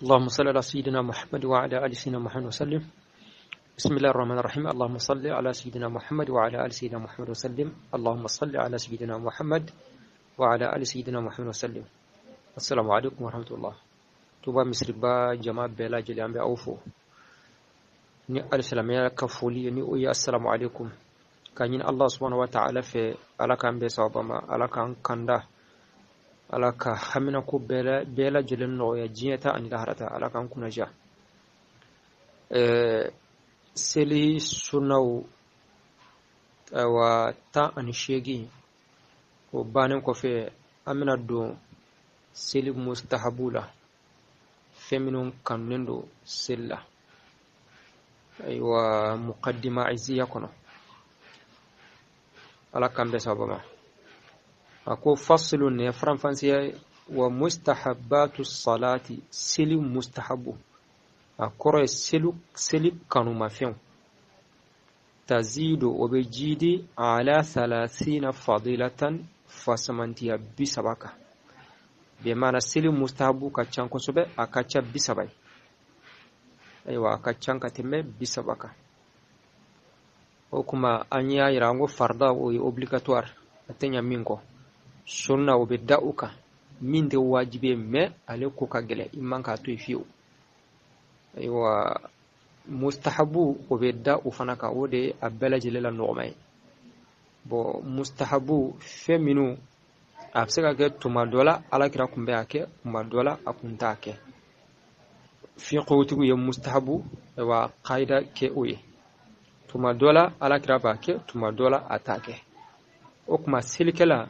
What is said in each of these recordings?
اللهم صل على سيدنا محمد وعلى آل سيدنا محمد وسلم. بسم الله الرحمن الرحيم. اللهم صل على سيدنا محمد وعلى آل سيدنا محمد وسلم. اللهم صل على سيدنا محمد وعلى آل سيدنا محمد وسلم. السلام عليكم ورحمة الله. Tuba misiriba jama bɛɛ lajɛlen, an bɛ aw fo ni alisilamɛya ka foli ye, ni o ye assalamu alaikum, ka ɲini Allah subhanahu wa ta'ala fɛ, Ala k'an bɛɛ sababa ma, Ala k'an kanda, Ala ka haminako bɛɛ lajɛlen nɔgɔya, diɲɛ ta ani lahara ta, Ala k'an kunnaja. Seli sunaw, ayiwa, 18, o bannen kɔfɛ, an bɛna don seli mustahabu la, fɛn minnu kanunen don seli la. Ayiwa, muqaddima iziya kɔnɔ, Ala k'an bɛɛ sababa ma. A ko fasilu, nin ye faranfansiya ye, wa mustahabatu salati, seli mustahabu, a kɔrɔ ye seli kanumafɛnw, tazidu, o bɛ jidi, ala thalathina fadilatan, fasamantiya 30 kan. Bi maana seli mustahabu ka ca kosɛbɛ, a ka ca 30 ye. Ayiwa, a ka ca ka tɛmɛ 30 kan. O kuma an y'a yira an ko farida, o ye obligatoire, a tɛ ɲa min kɔ. Sunna, o bɛ da o kan, min tɛ wajibi ye, mais ale ko ka gɛlɛn, i man k'a to yen fiyewu. Ayiwa, mustahabu, o bɛ da o fana kan, o de ye a bɛɛ lajɛlen la nɔgɔma ye. Bon, mustahabu fɛn minnu a bɛ se ka kɛ, tuma dɔ la Alakira kun bɛ a kɛ, tuma dɔ la a kun t'a kɛ, fiqhutigiw ye mustahabu, ayiwa, kayida kɛ o ye. Tuma dɔ la Alakira b'a kɛ, tuma dɔ la a t'a kɛ. O tuma selikɛla,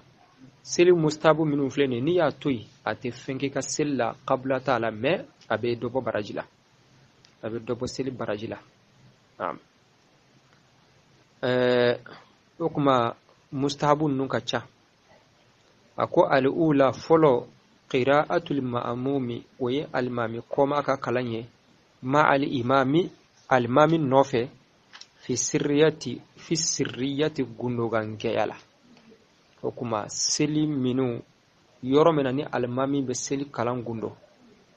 seli mustahabu minnu filɛ nin ye, n'i y'a to yen, a tɛ fɛn k'i ka seli la, kabila t'a la, mais a bɛ dɔ bɔ baraji la, a bɛ dɔ bɔ seli baraji la. Naam. O tuma mustahabu ninnu ka ca. A ko al-ula, fɔlɔ, qira'atul ma'mumi, o ye alimami kɔma ka kalan ye, ma al imami, alimami nɔfɛ, fi sirriyati, fi sirriyati, gundogankɛya la. O kuma seli minnu yɔrɔ min na ni alimami bɛ seli kalan gundo,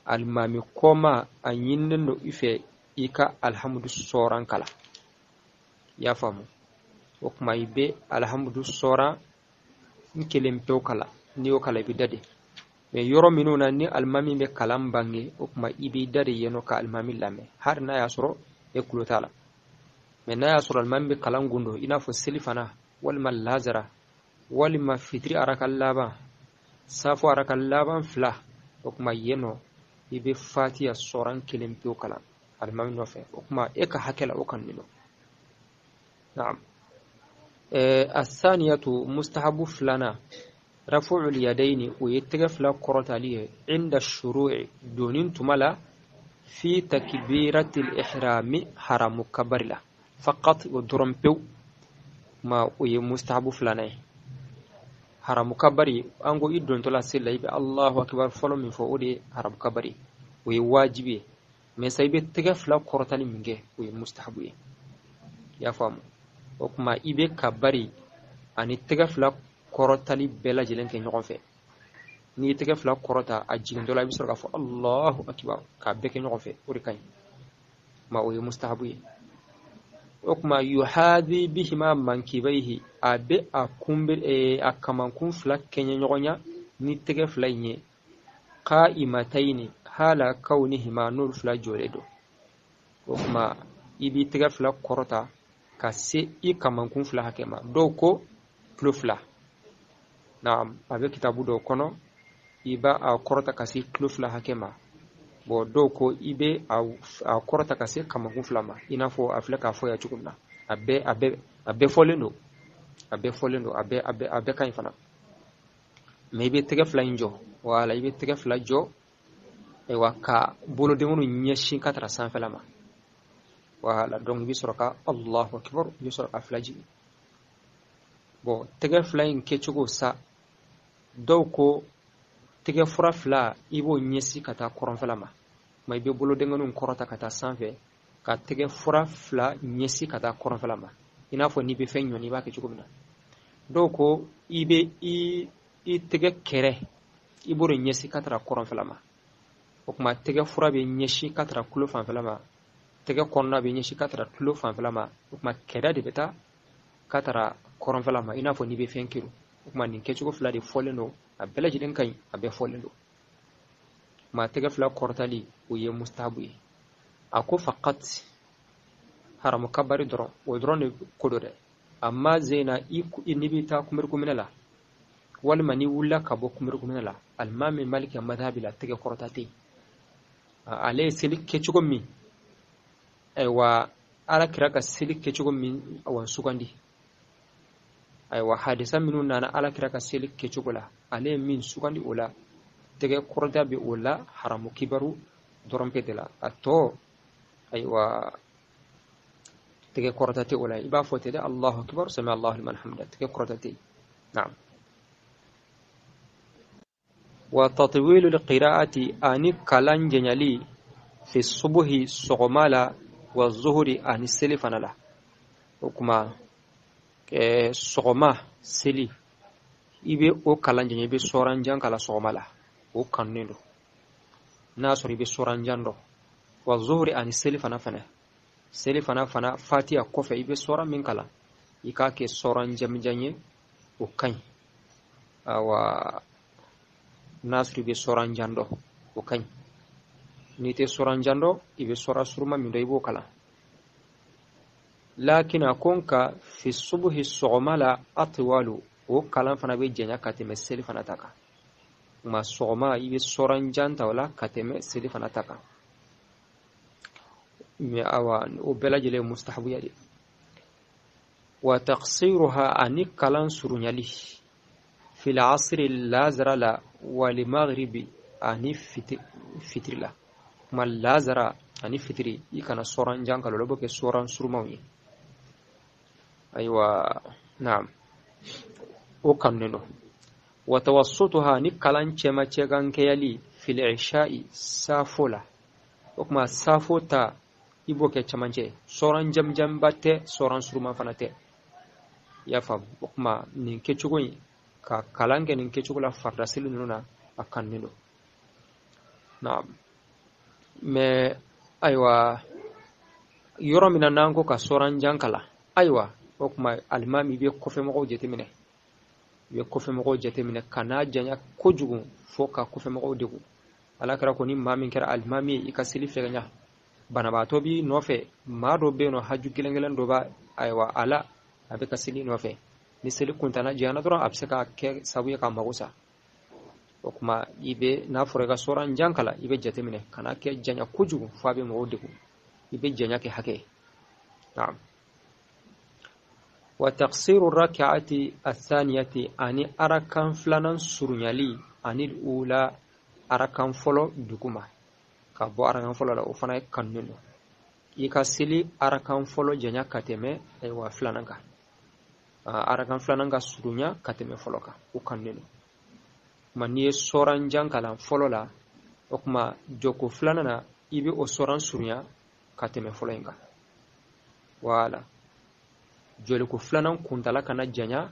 alimami kɔma, a ɲininen don i fɛ i ka alhamdu sɔran kalan. I y'a faamu? O kuma i bɛ alhamdu sɔran n kelen pewu kalan. N'i y'o kalan, i bɛ da de. Mais yɔrɔ minnu na ni alimami bɛ kalan bange, o kuma i b'i da de yen nɔ ka alimami lamɛn, hali n'a y'a sɔrɔ e tulo t'a la. Mais n'a y'a sɔrɔ alimami bɛ kalan gundo, i n'a fɔ seli fana walima lazara walima fitiri araka laban, safo araka laban fila, o kuma yen nɔ i bɛ fatiya sɔran kelen pewu kalan alimami nɔfɛ. O kuma e ka hakɛ la, o kanunen don. Naam. Asaniyatu, mustahabu filanan, rafu'ul yadaini, o ye tɛgɛ fila kɔrɔtali ye, inda shuru'i, doni tuma la, fi takbiratil ihrami, haramu kabari la, faqat, o dɔrɔn pewu ma, o ye mustahabu filanan ye. Haramu kabari, an ko i dontɔla seli la, i bɛ Allahu akbar fɔlɔ min fɔ, o de ye haramu kabari, o ye wajibi ye. Mais sa i bɛ tɛgɛ fila kɔrɔtali min kɛ, o ye mustahabu ye. I y'a faamu? O kuma i bɛ kabari ani tɛgɛ fila kɔrɔtali bɛɛ lajɛlen kɛ ɲɔgɔn fɛ. N'i ye tɛgɛ fila kɔrɔta, a jigintɔ la i bɛ sɔrɔ k'a fɔ Allahu akbar, k'a bɛɛ kɛ ɲɔgɔn fɛ, o de ka ɲi ma, o ye mustahabu ye. O kuma yuhadi bihima mankibaihi, a bɛ a kunbɛ a kamankun fila kɛɲɛ ɲɔgɔn ɲa ni tɛgɛ fila in ye, qa'imataini hala kaunihima, n'olu fila jɔlen don. O kuma i b'i tɛgɛ fila kɔrɔta ka se i kamankun fila hakɛ ma. Dɔw ko tulo fila. Naam, a bɛ kitabu dɔw kɔnɔ, i b'a a kɔrɔta ka se tulo fila hakɛ ma. Bon, dɔw ko i bɛ a kɔrɔta ka se kamankun fila ma, i n'a fɔ a filɛ k'a fɔ yan cogo min na. A bɛɛ fɔlen don, a bɛɛ fɔlen don, a bɛɛ ka ɲi fana. Mais i bɛ tɛgɛ fila in jɔ, wala i bɛ tɛgɛ fila jɔ, ayiwa, ka bolodengonuw ɲɛsin ka taga sanfɛla ma. Wala, donc i bɛ sɔrɔ ka Allahu akbar, i bɛ sɔrɔ ka fila jigin. Bon, tɛgɛ fila in kɛcogo sa, dɔw ko tɛgɛ fura fila, i b'o ɲɛsin ka taa kɔrɔnfɛla ma, ma i bɛ bolodengonuw kɔrɔta ka taa sanfɛ, ka tɛgɛ fura fila ɲɛsin ka taa kɔrɔnfɛla ma, i n'a fɔ n'i bɛ fɛn ɲɔni, i b'a kɛ cogo min na. Dɔw ko i bɛ i tɛgɛ kɛrɛ, i b'o de ɲɛsin ka taga kɔrɔnfɛla ma. O tuma tɛgɛ fura bɛ ɲɛsin ka taara tulo fanfɛla ma, tɛgɛ kɔnɔna bɛ ɲɛsin ka taara tulo fanfɛla ma. O tuma kɛda de bɛ taa ka taara kɔrɔnfɛla ma, i n'a fɔ n'i bɛ fɛn kero. O tuma nin kɛcogo fila de fɔlen don, a bɛɛ lajɛlen ka ɲi, a bɛɛ fɔlen don. Maa tɛgɛ fila kɔrɔtali, o ye mustahabu ye. A ko faqat haramu kabari dɔrɔn, o dɔrɔn de ko don dɛ. Amma zena i n'i bɛ taa kunberekunminɛ la, walima n'i wulila ka bɔ kunberekunminɛ la, alimami Maliki madhabi la, tɛgɛ kɔrɔta tɛ yen. Ale ye seli kɛcogo min, ayiwa, Ala kira ka seli kɛcogo min awa sugandi, ayiwa, hadisa minnu nana Ala kira ka seli kɛcogo la, ale ye min sugandi o la, tɛgɛ kɔrɔta bɛ o la haramu kibaru dɔrɔn pe de la. A tɔ, ayiwa, tɛgɛ kɔrɔta tɛ o la. I b'a fɔ ten dɛ, Allahu akbar, sami Allahu liman hamida, tɛgɛ kɔrɔta tɛ yen. Naam. Wa tatwilu alqira'ati, ani kalan janyali, fi subuhi, sɔgɔma la, wa zuhuri, ani seli fana la. O kuma sɔgɔma seli, i bɛ o kalan janya, i bɛ sɔran jan kalan sɔgɔma la, o kanunen don, n'a sɔrɔ i bɛ sɔran jan dɔn. Wa zuhuri, ani seli fana fana, seli fana fana, fatiya kɔfɛ, i bɛ sɔran min kalan, i k'a kɛ sɔran jamijan ye, o ka ɲi. Awa, n'a sɔrɔ i bɛ sɔran jan dɔn, o ka ɲi. N'i tɛ sɔran jan dɔn, i bɛ sɔra suruma min dɔn, i b'o kalan. Lakin a ko nka fi subuhi, sɔgɔma la, atwalu, o kalan fana bɛ janya ka tɛmɛ seli fana ta kan. Nka sɔgɔma, i bɛ sɔran jan ta o la ka tɛmɛ seli fana ta kan. Mɛ awa, o bɛɛ lajɛlen ye mustahabuya de. Wa taqsiruha, ani kalan surunyali, fil asri, lazara la, wal maghribi, ani fitiri la. Kuma lazara ani fitiri, i kana sɔran jan kalan, olu bɛ kɛ sɔran surumanw ye. Ayiwa, naam, o kanunen don. Wa tawassutuha, ni kalan cɛma kan kɛyali, fil isha'i, safo la. O kuma safo ta, i b'o kɛ cɛmancɛ, sɔran jamjanba tɛ, sɔran suruman fana tɛ, i y'a faamu. O kuma nin kɛcogo in, ka kalan kɛ nin kɛcogo la farida seli ninnu na, a kanunen don. Naam. Mɛ ayiwa, yɔrɔ min na n'an ko ka sɔran jan kalan, ayiwa, o kuma alimami, i bɛ kɔfɛmɔgɔw jateminɛ, i bɛ kɔfɛmɔgɔw jateminɛ, ka n'a janya kojugu fo ka kɔfɛmɔgɔw degun. Ala kɛra ko ni maa min kɛra alimami ye, i ka seli fɛ ka ɲa, banabaatɔ b'i nɔfɛ, maa dɔ bɛ yen nɔ, haju kelen kelen dɔ b'a, ayiwa, a la, a bɛ ka seli nɔfɛ, ni seli kuntala janyana dɔrɔn, a bɛ se ka kɛ sababu ye ka mago sa. O kuma i bɛ, n'a fɔra i ka sɔran jan kalan, i bɛ jateminɛ kana kɛ janya kojugu fo a bɛ mɔgɔw degun, i bɛ janya kɛ hakɛ ye. Naam. Wa taqsiru rak'ati athaniyati, ani arakan filanan surunyali, ani ula, arakan fɔlɔ duguma, ka bɔ arakan fɔlɔ la, o fana ye kanunen don. I ka seli arakan fɔlɔ janya ka tɛmɛ, ayiwa, filanan kan, arakan filanan ka surunya ka tɛmɛ fɔlɔ kan, o kanunen don. Kuma n'i ye sɔran jan kalan fɔlɔ la, o kuma jɔko filanan na, i bɛ o sɔran surunya ka tɛmɛ fɔlɔ in kan. Wala jɔliko filanan kuntala kana janya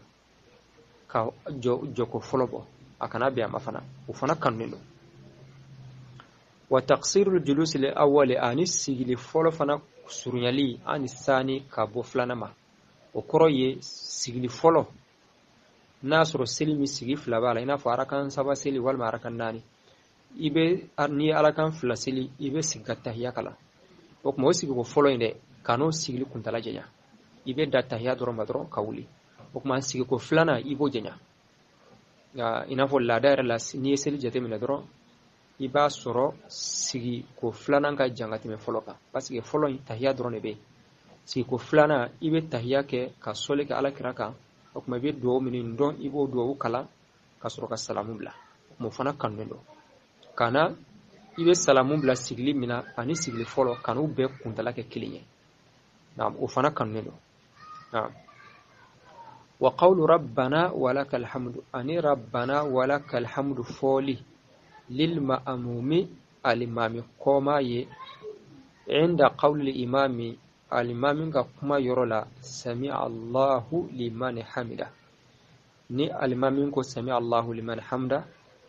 ka jɔko fɔlɔ bɔ, a kana bɛn a ma fana, o fana kanunen don. Wa taqsirul julusi li awwali, ani sigili fɔlɔ fana surunyali, ani sani, ka bɔ filanan ma. O kɔrɔ ye sigili fɔlɔ, n'a sɔrɔ seli min sigi fila b'a la, i n'a fɔ arakan saba seli walima arakan naani, i bɛ n'i ye arakan fila seli, i bɛ sigi ka tahiya kalan. O tuma o sigiko fɔlɔ in dɛ, ka n'o sigili kuntala janya, i bɛ da tahiya dɔrɔn ma dɔrɔn ka wuli. O tuma sigiko filanan, i b'o janya. Nka i n'a fɔ laada yɛrɛ la, n'i ye seli jateminɛ dɔrɔn, i b'a sɔrɔ sigiko filanan ka jan ka tɛmɛ fɔlɔ kan, parce que fɔlɔ in, tahiya dɔrɔn de bɛ yen. Sigiko filanan, i bɛ tahiya kɛ ka sɔli kɛ Ala kira kan. O tuma i bɛ duwawu minnu dɔn, i b'o duwawu kalan ka sɔrɔ ka salamu bila. O tuma o fana kanunen don. Kana i bɛ salamu bila sigili min na ani sigili fɔlɔ, kan'u bɛɛ kuntala kɛ kelen ye. Naam, o fana kanunen don. Naam. Wa qawlu rabbana walaka alhamdu, ani rabbana walaka alhamdu fɔli, lil ma'mumi, alimami kɔma ye, inda qawli imami, alimami ka kuma yɔrɔ la, sami Allahu liman hamida. Ni alimami ko sami Allahu liman hamida,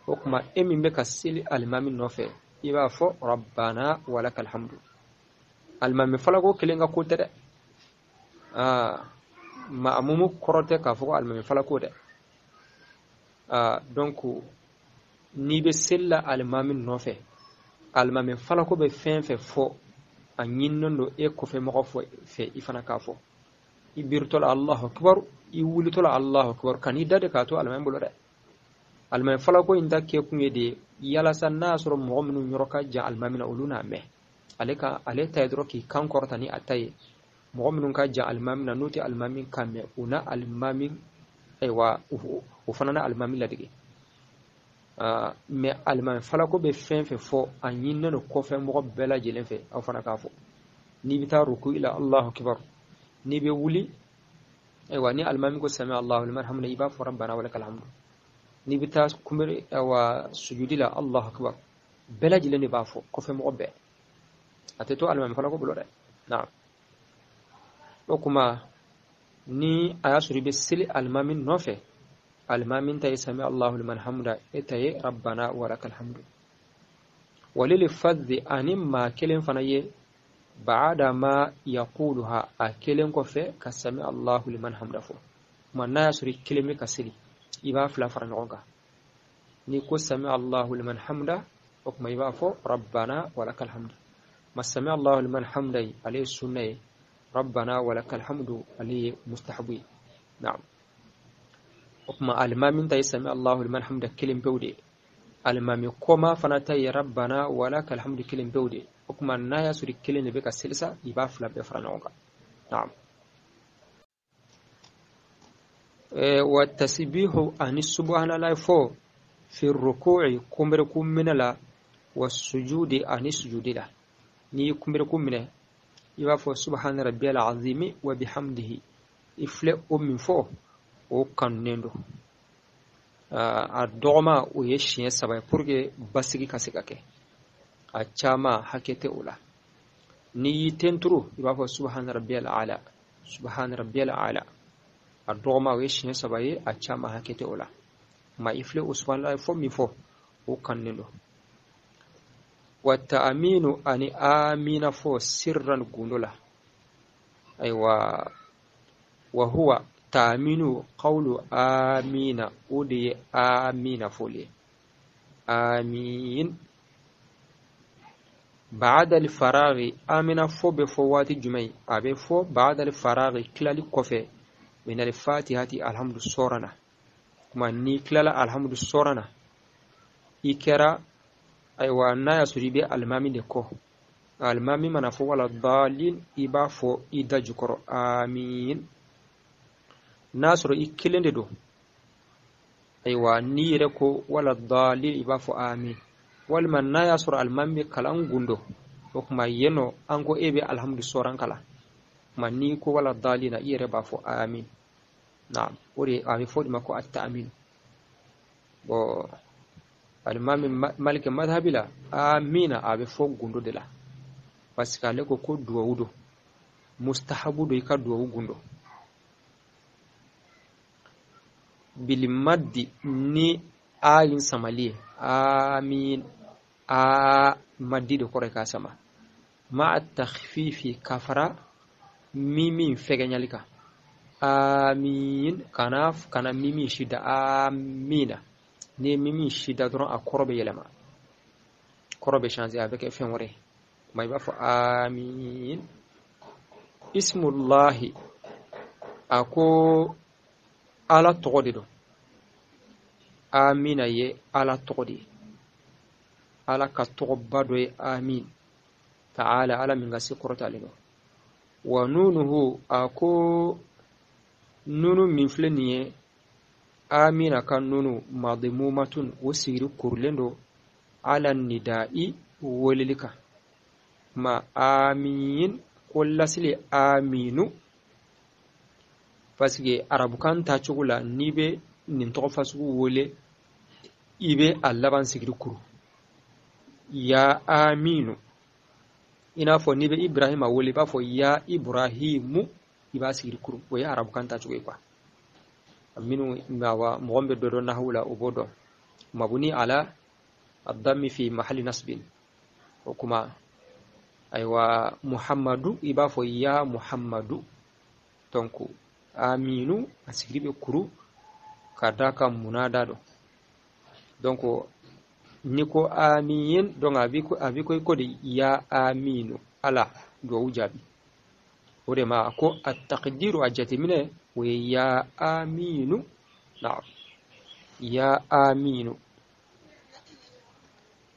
o kuma e min bɛ ka seli alimami nɔfɛ. I b'a fɔ rabbana walakal hamdu. Alimami falako kelen ka ko tɛ dɛ. Ma'amumu kɔrɔ tɛ k'a fɔ ko alimami falako dɛ. Donc n'i bɛ seli la alimami nɔfɛ, alimami falako bɛ fɛn fɛn fɔ, a ɲininen don e kɔfɛ mɔgɔ fɛ i fana k'a fɔ. I biritɔ la Allahu akbar, i wulitɔ la Allahu akbar, kan'i da de k'a to alimami bolo dɛ. Alimami falako in ta kɛ kun ye de yalasa n'a y'a sɔrɔ mɔgɔ minnu yɔrɔ ka jan alimami na, olu n'a mɛn. Ale ka ale ta ye dɔrɔn k'i kan kɔrɔta ni a ta ye. Mɔgɔ minnu ka jan alimami na, n'u tɛ alimami kan mɛn, u na alimami, ayiwa, o fana na alimami ladege. Mais alimami falako bɛ fɛn fɛn fɔ, a ɲininen don kɔfɛ mɔgɔ bɛɛ lajɛlen fɛ aw fana k'a fɔ. N'i bɛ taa ruku la, Allahu akbar. N'i bɛ wuli, ayiwa, ni alimami ko sami Allahu liman hamida, i b'a fɔ rabbana walakal hamdu. N'i bɛ taa kunbere, ayiwa, sujudi la, Allahu akbar. Bɛɛ lajɛlen de b'a fɔ, kɔfɛ mɔgɔ bɛɛ. A tɛ to alimami falako bolo dɛ. Naam. O kuma ni a y'a sɔrɔ i bɛ seli alimami nɔfɛ, alimami ta ye sami Allahu liman hamida, e ta ye rabbana walakal hamdu. Walil fadhi, ani maa kelen fana ye, baada ma yaquluha, a kelen kɔfɛ ka sami Allahu liman hamida fɔ. Kuma n'a y'a sɔrɔ i kelen bɛ ka seli, i b'a fila fara ɲɔgɔn kan. N'i ko sami Allahu liman hamida, o kuma i b'a fɔ rabbana walakal hamdu. Ma sami Allahu liman hamida ye, ale ye sunna ye. Rabbana walakal hamdu, ale ye mustahabu ye. Naam. O kuma alimami ta ye sami Allahu liman hamida kelen pewu de. Alimami kɔma fana ta ye rabbana walakal hamdu kelen pewu de. O kuma n'a y'a sɔrɔ kelen de bɛ ka seli sa, i b'a fila bɛɛ fara ɲɔgɔn kan. Naam. Wa tasbihu, ani subhanallah fɔ, fi ruku'i, kunberekun minɛ la, wa sujudi, ani sujudi la. N'i ye kunberekun minɛ, i b'a fɔ subhana rabbiyal azimi wa bihamdihi. I filɛ o min fɔ, o kanunen don. A dɔgɔma o ye siɲɛ 3 ye pour que basigi ka se ka kɛ. A caman hakɛ tɛ o la. N'i y'i ten turu, i b'a fɔ subhana rabbiyal ala, subhana rabbiyal ala. A dɔgɔma o ye siɲɛ 3 ye, a caman hakɛ tɛ o la. Ma i filɛ o subhanallah fɔ min fɔ, o kanunen don. Wa ta'aminu, ani amina fɔ, sirran, gundo la. Ayiwa, wa huwa ta'aminu qawlu amina, o de ye amina fɔli ye, amin. Ba'da al-faraghi, amina fɔ bɛ fɔ waati jumɛn? A bɛ fɔ ba'da al-faraghi, tilali kɔfɛ, min al-fatihati, alhamdu sɔra na. Kuma n'i tilala alhamdu sɔra na, i kɛra, ayiwa, n'a y'a sɔrɔ i bɛ alimami de kɔ, alimami mana fɔ wala dalin, i b'a fɔ i da jukɔrɔ amin. N'a sɔrɔ i kelen de don, ayiwa, n'i yɛrɛ ko wala dalin, i b'a fɔ amin. Walima n'a y'a sɔrɔ alimami bɛ kalan gundo, o kuma yen nɔ an ko e bɛ alhamdu sɔran kalan, kuma n'i ko wala dalin na, i yɛrɛ b'a fɔ amin. Naam. O de a bɛ fɔ o de ma ko at-ta'min. Bon, alimami Maliki madhabi la, amina a bɛ fɔ gundo de la, parce que ale ko ko duwawu don, mustahabu don i ka duwawu gundo. Bilimaddi, ni a in samali ye, amin. A maddi de kɔrɔ ye k'a sama. Ma takhfifi, ka fara mimi fɛgɛnyali kan. Amin, kana mimi shida. Amina, ni ye mimi shida dɔrɔn, a kɔrɔ bɛ yɛlɛma, kɔrɔ bɛ changer, a bɛ kɛ fɛn wɛrɛ ye. Kuma i b'a fɔ amin. Ismullahi, a ko Ala tɔgɔ de don. Amina ye Ala tɔgɔ de ye, Ala ka tɔgɔba dɔ ye amin. Ta'ala, Ala min ka se kɔrɔtalen don. Wa nunuhu, a ko nunu min filɛ nin ye, amina ka nunu, madimumatun, o sigiri kurulen don, ala nida'i, weleli kan. Ma amin ko lasili aminu, parce que arabukan ta cogo la, n'i bɛ nin tɔgɔ fasugu wele, i bɛ a laban sigiri kuru, ya aminu. I n'a fɔ n'i bɛ Ibrahima wele, i b'a fɔ ya Ibrahimu, i b'a sigiri kuru. O ye arabukan ta cogo ye quoi. Minnu wa mɔgɔ min bɛ dɔ dɔn nahawu la, o b'o dɔn. Mabuni ala addami fi mahali nasbin. O kuma ayiwa Muhammadu i b'a fɔ ya Muhammadu. Donc aminu a sigiri bɛ kuru ka d'a kan munada don. Donc ni ko amin, donc a bi ko i ko de ya aminu, ala duwawu jaabi. O de ma ko a taqdiru a jateminɛ o ye ya aminu. Naam, ya aminu.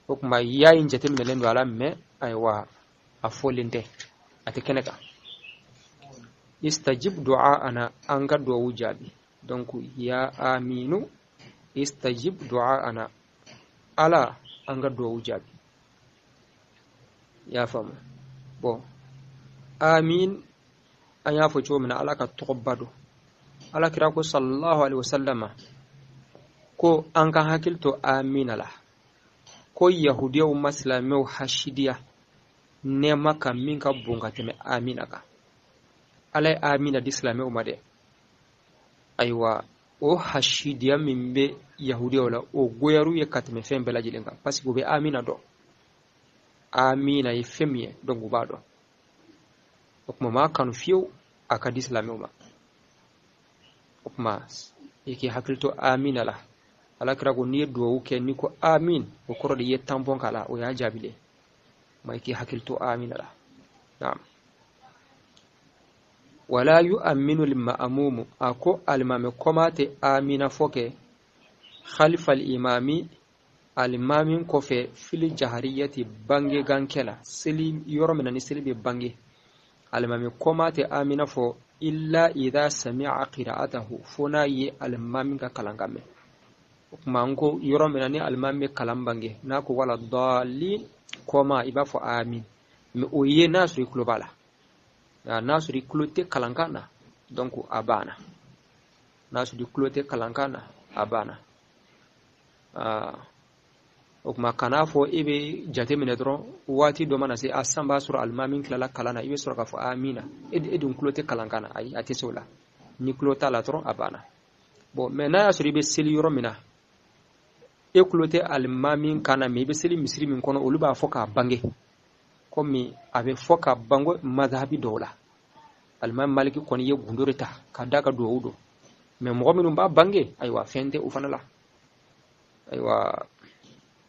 O kuma ya in jateminɛlen don a la, mais ayiwa a fɔlen tɛ, a tɛ kɛnɛ kan. Istajib du'aana, an ka duwawu jaabi. Donc ya aminu istajib du'aana, ala an ka duwawu jaabi. I y'a faamu? Bon, amin an y'a fɔ cogo min na, ala ka tɔgɔba don. Ala kira ko sallallahu alaihi wasallama ko an ka hakili to amina la, ko yahudiyaw ma silamɛw hasidiya nɛɛma kan min ka bon ka tɛmɛ amina kan. Ala ye amina di silamɛw ma dɛ. Ayiwa, o hasidiya min bɛ yahudiyaw la, o goyar'u ye ka tɛmɛ fɛn bɛɛ lajɛlen kan, parce que u bɛ amina dɔn. Amina ye fɛn min ye, donc u b'a dɔn. O kuma m'a kanu fiyewu a ka di silamɛw ma. O kuma i k'i hakili to amina la. Ala kira ko n'i ye duwawu kɛ n'i ko amin, o kɔrɔ de i ye tampɔn k'a la, o y'a jaabilen. Ma i k'i hakili to amina la. Naam. Wala yu'minu al-ma'mum, a ko alimami kɔma tɛ amina fɔ kɛ khalifa al-imami, alimami kɔfɛ fili jahariyati bange gankɛ la, seli yɔrɔ min na ni seli bɛ bange, alimami kɔma tɛ amina fɔ illa idha sami'a qira'atahu, fo n'a ye alimami ka kalankan mɛn. O kuma n ko yɔrɔ min na ni alimami bɛ kalan bange, n'a ko wala daalin, kɔma i b'a fɔ amin, mais o ye n'a sɔrɔ i tulo b'a la. N'a sɔrɔ i tulo tɛ kalankan na, donc a banna. N'a sɔrɔ i tulo tɛ kalankan na, a banna. O kuma kan'a fɔ e bɛ jate minɛ dɔrɔn, waati dɔ mana se, a san b'a sɔrɔ alimami tilala kalan na, i bɛ sɔrɔ k'a fɔ amina. E dun tulo tɛ kalankan na, ayi, a tɛ se o la. Ni tulo t'a la dɔrɔn, a banna. Bon, mais n'a y'a sɔrɔ i bɛ seli yɔrɔ min na, e tulo tɛ alimami kan na, mais i bɛ seli misiri min kɔnɔ, olu b'a fɔ k'a bange, komi a bɛ fɔ ka bange madhabi dɔw la. Alimami Maliki kɔni ye gundo de ta ka d'a ka duwawu don, mais mɔgɔ minnu b'a bange, ayiwa fɛn tɛ o fana la. Ayiwa,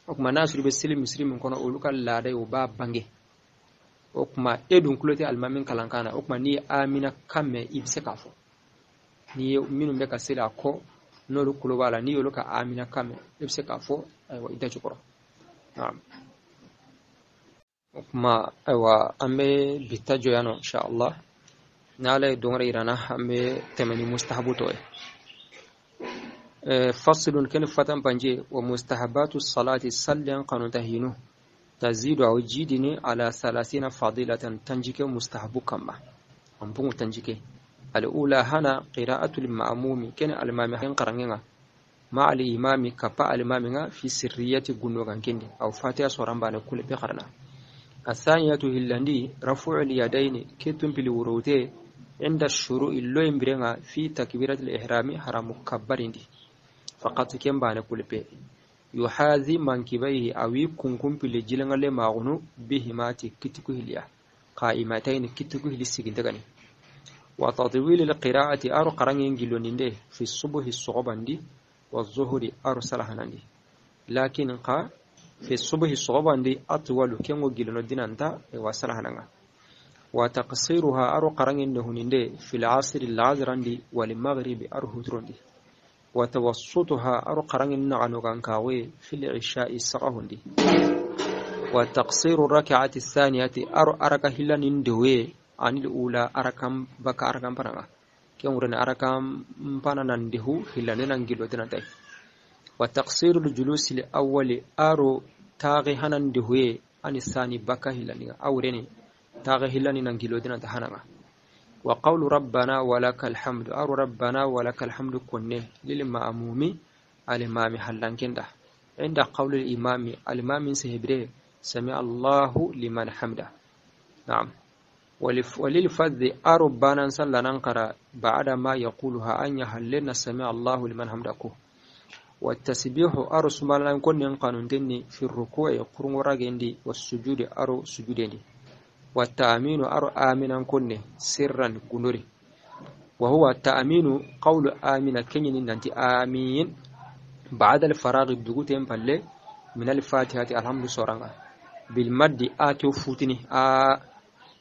o kuma n'a sɔrɔ i bɛ seli misiri min kɔnɔ, olu ka laada ye, o b'a bange. O kuma e dun tulo tɛ alimami kalankan na, o kuma n'i ye amina kan mɛn, i bɛ se k'a fɔ. N'i ye minnu bɛ ka seli a kɔ, n'olu tulo b'a la, n'i y'olu ka amina kan mɛn, i bɛ se k'a fɔ, ayiwa i da jukɔrɔ. Naam. O kuma ayiwa an bɛ bi ta jɔ yan nɔ, inshallah. N'Ala ye don wɛrɛ yira an na, an bɛ tɛmɛ ni mustahabu tɔ ye. Faslun kene fatan panje wa mustahabatu salati sallan qanuta hinu tazidu aw jidini ala 30 fadilatan tanjike mustahabu kama ampungu tanjike. Al-ula hana qira'atu lil-ma'mumi kene al-imami hen qarangenga ma al-imami kapa al-imami nga fi sirriyati gundo kan kende aw fatiha soran bane kule be qarana. Athaniyatu hillandi rafu'u al-yadaini ketun pili wurote inda shuru'i loyin birenga fi takbirati al-ihrami haramu kabbarindi faqat kembane kulpe yuhazi mankibaihi awi kunkumpile jilangale maagunu bihimati kitiku hiliya qa'imatayn kitiku hili sigintagani wa tatwil alqira'ati aru qarangin giloninde fi subuhi sogobandi wa zuhuri aru salahanandi lakin qa fi subuhi sogobandi atwalu kengo gilono dinanta wa salahananga wa taqsiruha aru qarangin nehuninde fi al'asri al'azrandi wal maghribi aru hudrondi wa tawassutuha aru qarangin naganogan kawe fi al'isha'i sagahundi wa taqsiru rak'ati thaniyati aru araka hilanin dewe anil ula arakam baka arakam pananga kemurene arakam pananan dehu hilanenan gilotenantai wa taqsiru al-julusi al-awwali aru taghi hanan dehuye ani thani baka hilaninga awrene taghi hilaninan gilotenanta hananga wa qawlu rabbana walakal hamdu aru rabbana walakal hamdu kunne lil ma'mumi al-imami halankenda inda qawli al-imami al-imami sahibre sami Allahu liman hamda na'am وللفذ أربانا سلنا نقرأ بعد ما يقولها أن يهلنا سمع الله لمن حمدكو والتسبيح أرو سبحان كن قانون في الركوع قرن رجندي والسجود أرو سجودين والتأمين أرو آمنا كن سرا قنوري وهو التأمين قول آمين كنين ننتي آمين بعد الفراغ بدوتين بالله من الفاتحة الحمد سورanga بالمد آتو فوتني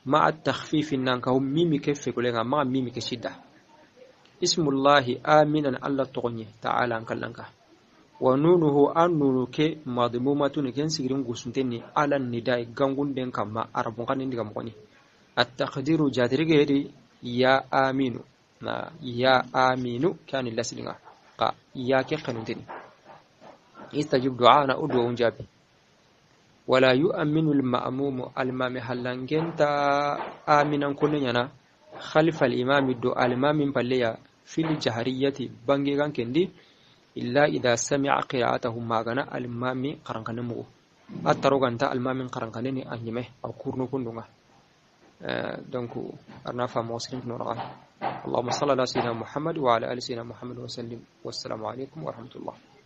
مع التخفيف نانكه ميمي كيف كلنا مع ميمي كشدة اسم الله آمنا الله تغني تعالى أنكلنك ونونه أنونه كي مضمومة كن سيرين غسنتني على النداء غانغون دين كما عربون كان ندي كمغني التقدير جاتريغيري يا آمين يا آمين كان لسلنا قا يا كي قنونتني استجب دعانا أدعو جابي ولا يؤمن المأموم المام هلانجنتا آمنا كننا خلف الإمام دو الإمام بليا في الجهرية بانجيغان كندي إلا إذا سمع قراءته ما غنى الإمام قرنكنمو أتروغانتا الإمام قرنكنني أنيمه أو كورنو كندوغا دونك أرنا فموسرين نورا. اللهم صل على سيدنا محمد وعلى آل سيدنا محمد وسلم، والسلام عليكم ورحمة الله.